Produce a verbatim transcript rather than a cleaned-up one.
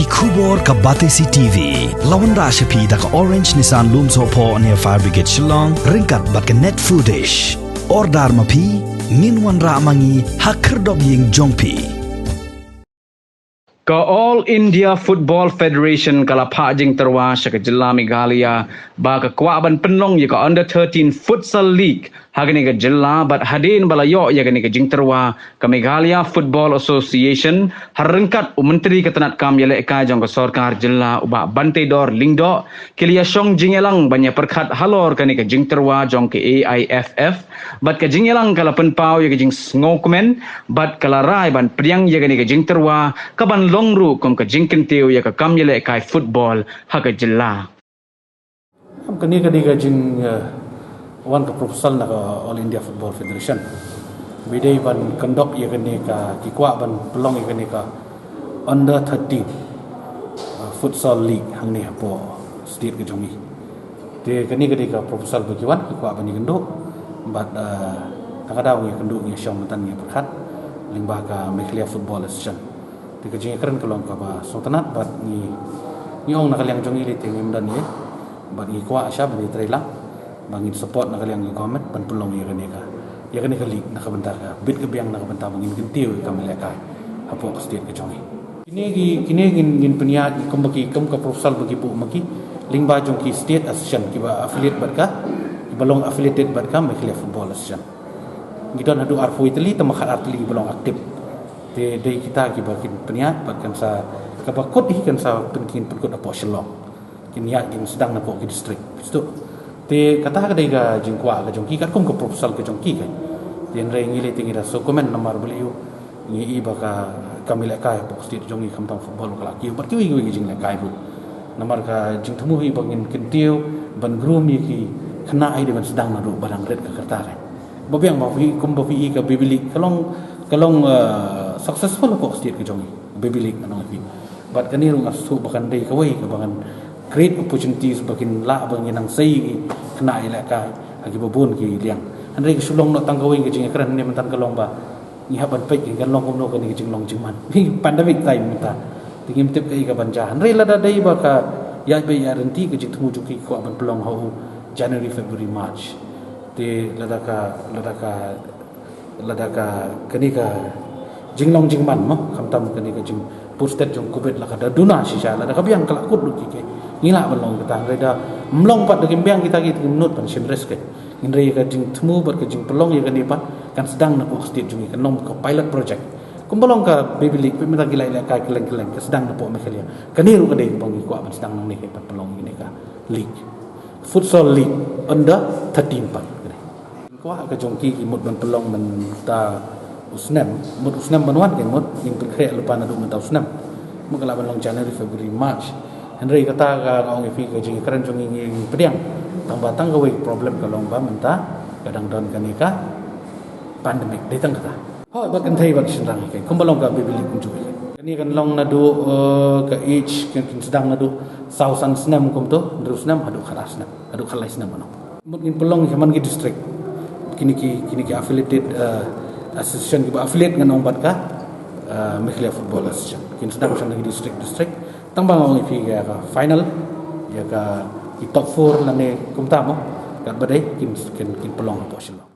Khubor ka Batesi T V la wanrah sha phi da ka Orange Nissan Lumsohphoh near Fire Brigade Shillong ryngkat bad ka Net Foodish. Order ma phi, ngin wanrah ma ngi ha khyrdop ïing jong phi. Ka All India Football Federation ka la phah jingtyrwa sha ka jylla Meghalaya ba ka kwah ban pynlong ïa ka Under thirteen Futsal League ha kane ka jylla, bad hadien ba la ïoh ïa kane ka jingtyrwa, ka Meghalaya Football Association, ha ryngkat u Myntri ka tnad kam ïalehkai jong ka sorkar jylla, u Bah Bantedor Lyngdoh, ki la ïa shong jingïalang ban ïa pyrkhat halor kane ka jingtyrwa jong ka A I F F. Bad ka jingïalang ka la pynpaw ïa ka jingsngewkmen bad ka la rai ban pdiang ïa kane ka jingtyrwa, ka ban long ruh kum ka jingkyntiew ïa ka kam ïalehkai football ha ka jylla. Kane ka dei ka jing, eh, wan ka proposal na ka All India Football Federation. Ba dei ban conduct ïa kane ka, ki kwah ban pynlong ïa kane ka Under thirteen, eh, Futsal League hangne hapoh state ka jong ngi. Te kane ka dei ka proposal ba ki wan, ki kwah ban ïakynduh. Bad, eh, ha ka daw ïakynduh, ngi shong mynta ngi pyrkhat lyngba ka Meghalaya Football Association. Te ka jingïakren ka long kaba sngewtynnat bad ngi, ngi ong na ka liang jong ngi lei te ngim don ei, bad ngi kwah sha ban ïatreilang ba ngin support na ka liang ka government ban pynlong ïa kane ka, ïa kane ka league na ka bynta ka bit ka biang, na ka bynta ba ngin kyntiew ïa ka kam ïalehkai hapoh ka state ka jong ngi. Kine ki, kine ngin, ngin pynïaid kumba ki, kum ka proposal ba ki buh ma ki lyngba jong ki state association kiba affiliate bad ka, kiba long affiliated bad ka Meghalaya Football Association. Ngi don haduh arphew tylli, tang ba khatar tylli kiba long active. Te dei kita kiba kin pynïaid bad kan sa, kaba kut hi kan sa pynkin pynkut hapoh Shillong. Kin ïaid kin sdang napoh ki district. Bistu. Te kata ka dei ka jingkwah ka jong ki, katkum ka proposal ka jong ki ka. Te hynrei ngi lei te ngi da sngewkmen namar balei ïoh, ngi i ba ka kam ïalehkai hapoh state jong ngi khamtam football ka la kiew bad kiwei kiwei ki jinglehkai ruh. Namar ka jingthmu hi ba ngin kyntiew ban groom ïa ki khynnah, ïa ki ban sdang naduh ba dang rit ka rta. Ba biang ba phi, kumba phi i ka Baby League ka long, ka long, eh, successful hapoh state ka jong ngi. Baby League ngan ong ïa phi. Bad kane ruh nga sngewthuh ba kan dei kawei kaba ngan create opportunities ba kin lah ba ngin nang sei ïa ki khynnah ïalehkai ha kiba bun ki liang. Hynrei ka shu long noh tang kawei ka jingïakren, ne mynta ka long ba ngi hap ban peit kan long kumno kane ka jinglong jingman. Pandemic time mynta. Te ngim tip kaei ka ban jia. Hynrei lada dei ba ka ïaid beit ïaid ryntih, ka jingthmu jong ki ka kwah ban pynlong ha u January, February, March. Te lada ka, lada ka, lada ka, kane ka jinglong jingman mo, khamtam kane ka jing post-it jong covid la ka da duna shisha, lada ka biang ka la kut lut ki, ki ngi lah ban long kata. Hynrei da ym long pat, da kim biang kita ki, te ngim nud ban shim risk. Hynrei ka jingthmu bad ka jingpynlong ïa kane pat kan sdang napoh state jong ngi, kan long ka pilot project. Kumba long ka Baby League, pynmynta ki la ïalehkai kylleng kylleng, ka sdang napoh Meghalaya. Kane ruh ka dei kaba ngi kwah ban sdang nangne, ka ban pynlong ïa kane ka league. Futsal League Under thirteen pat. Kwah ka jong ki, ki mut ban pynlong mynta u snem, mut u snem ban wan, ki mut ngin pynkhreh lypa naduh mynta u snem. Mut ka lah ban long January, February, March. Hynrei kata ka, nga ong ïa phi, ka jingïakren jong ngi ngi pdiang. Tang ba tang kawei problem ka long ba mynta ka dang don kane ka pandemic, dei tang kata. Hooid, bad kynthei bad shynrang hi, kumba long ka Baby League kumjuh hi. Kane kan long naduh, eh, ka age, kin, kin sdang naduh saw san snem kumto, hynriew snem haduh khatar snem, haduh khatlai snem, ano. Mut ngin pynlong ha man ki district. Kine ki, kine ki affiliated, eh, association kiba affiliate ngan ong bad ka, eh, Meghalaya Football Association. Kin sdang sha ki district, district. Tang ba nga ong ïa phi, ïa ka final, ïa ka, ki top four lane kumta mo, katba dei kin, kin, kin pynlong hapoh Shillong.